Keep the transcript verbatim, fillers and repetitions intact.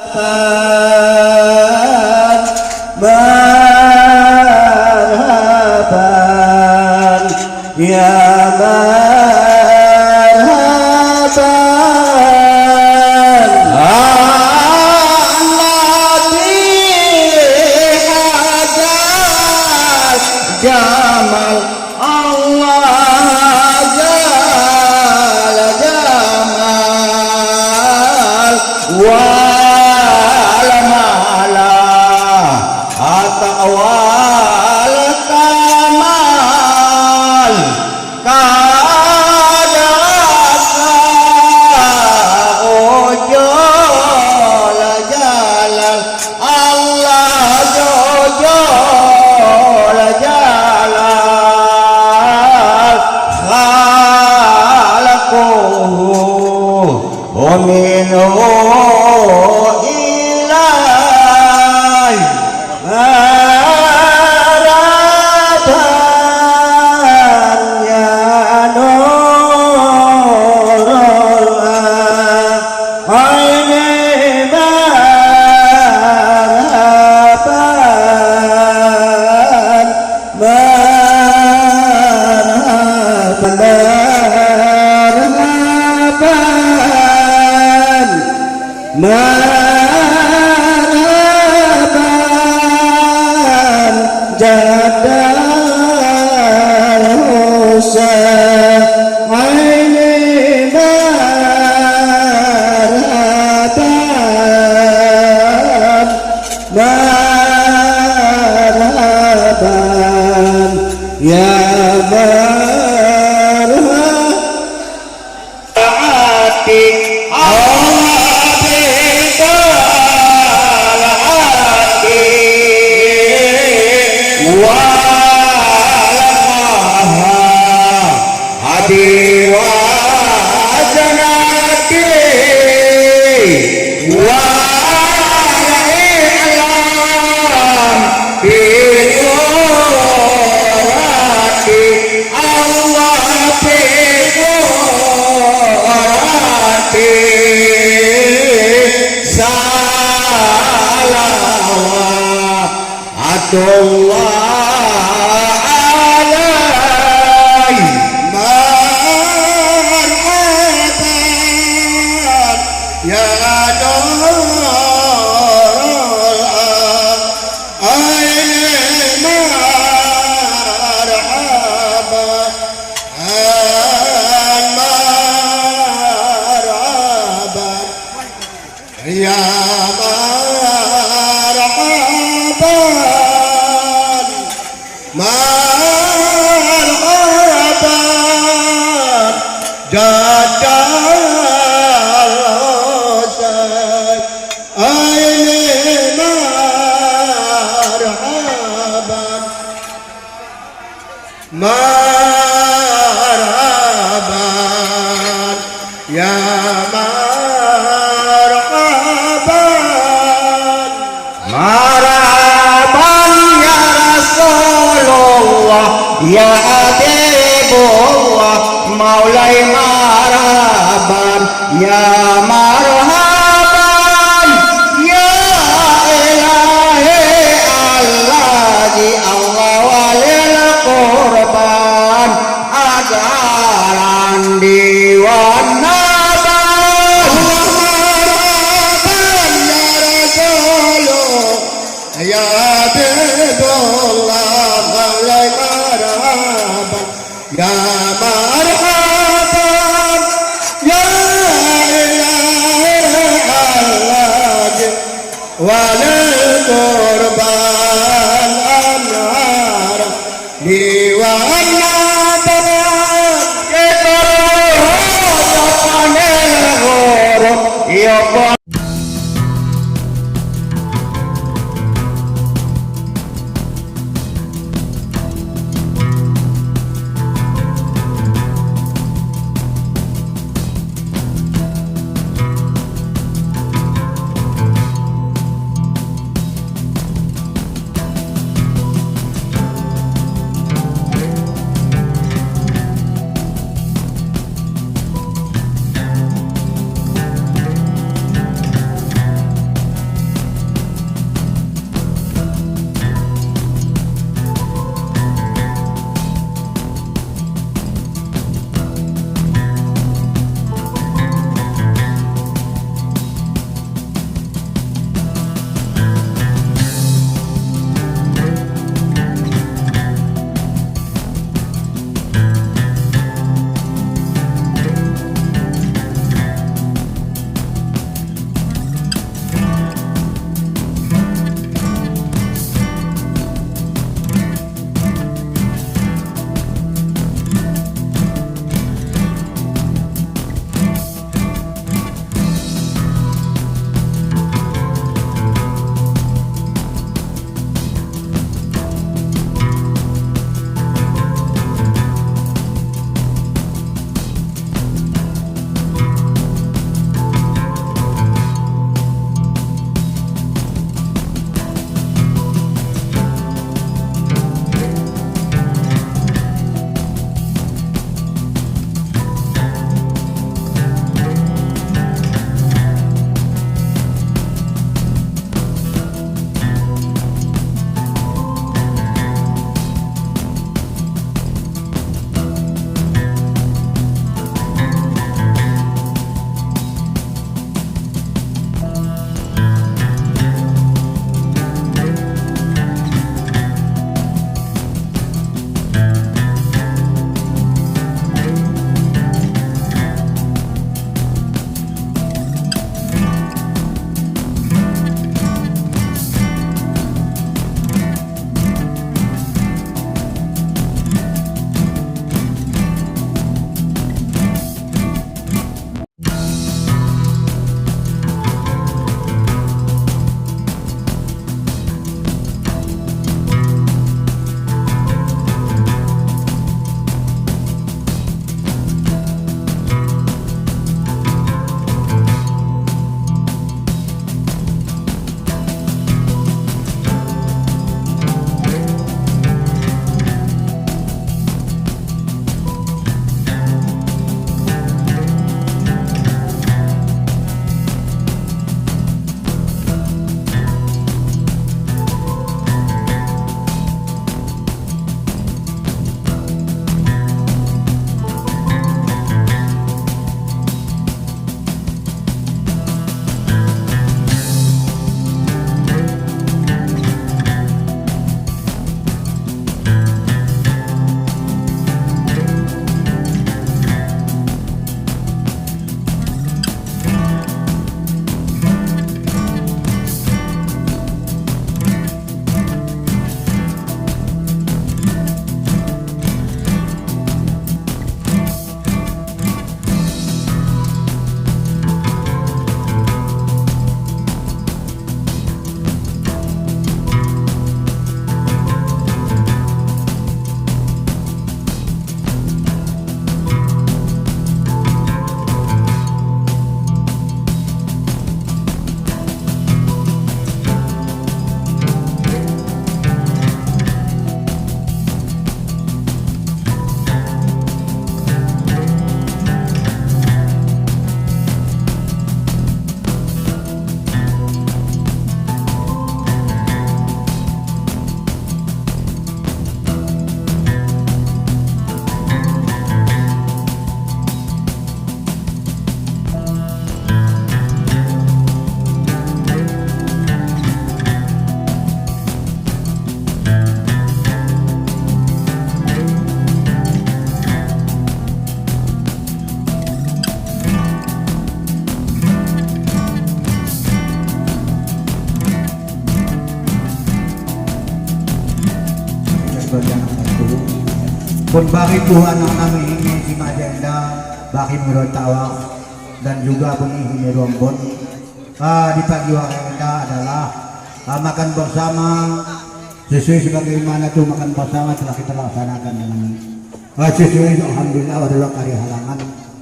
Marhaban, marhaban, ya marhaban. Allati hadat jamal Allah jalla jamal wal mala atwal kamal. Kadasa ujol jalal Allah jujol jalal khalquhu minhu ilaihi. Marhaban ya nurul aini, marhaban, marhaban, marhaban. Marhaban, jadal Husaini, marhaban, marhaban, ya marhaban. Atik, Allah bidal atik, wal mahadi wa janati, wal i'lam bi qurati. Allah fi qurati salawatullah alaihi. Marhaban ya nurul aini, marhaban, marhaban, ya marhaban, marhaban, jadal Husaini, marhaban. Marhaban, ya marhaban. Marhaban, ya Rasulullah, ya Habibullah, Maulai marhaban. Ya marhaban, ya Ilahi Allah, di Allah walil qurban, ajaran diwan naban. Marhaban, ya Rasulullah, ya Habibullah, Maulai marhaban. Ya marhaban, ya Ilahi Allah, walil qurban anhar, diwan naban. Kita roh, ya panel huruf, ya Khutbah itu anak nami ini si Majenda, Bakhim Rotawa, dan juga Bung Hini Rombon. Ah, di pagi hari ini adalah, ah, makan bersama. Sesuai sebagaimana tu makan bersama telah kita laksanakan dengan, ah, sesuai, alhamdulillah, adalah kari halangan.